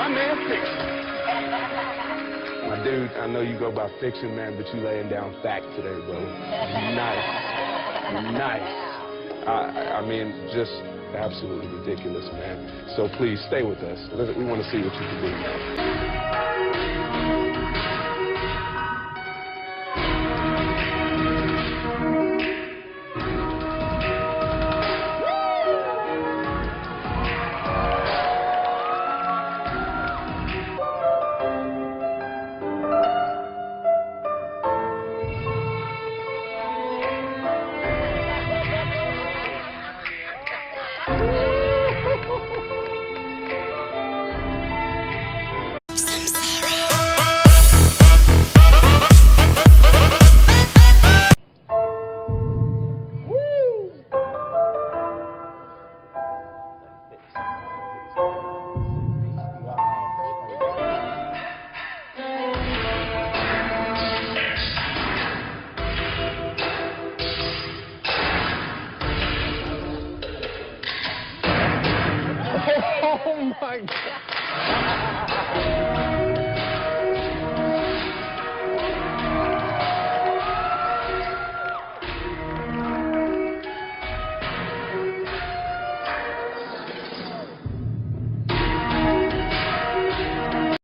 My man Fik-Shun. My dude, I know you go by Fiction, man, but you laying down fact today, bro. Nice. Nice. I mean, just absolutely ridiculous, man. So please stay with us. We want to see what you can do, man.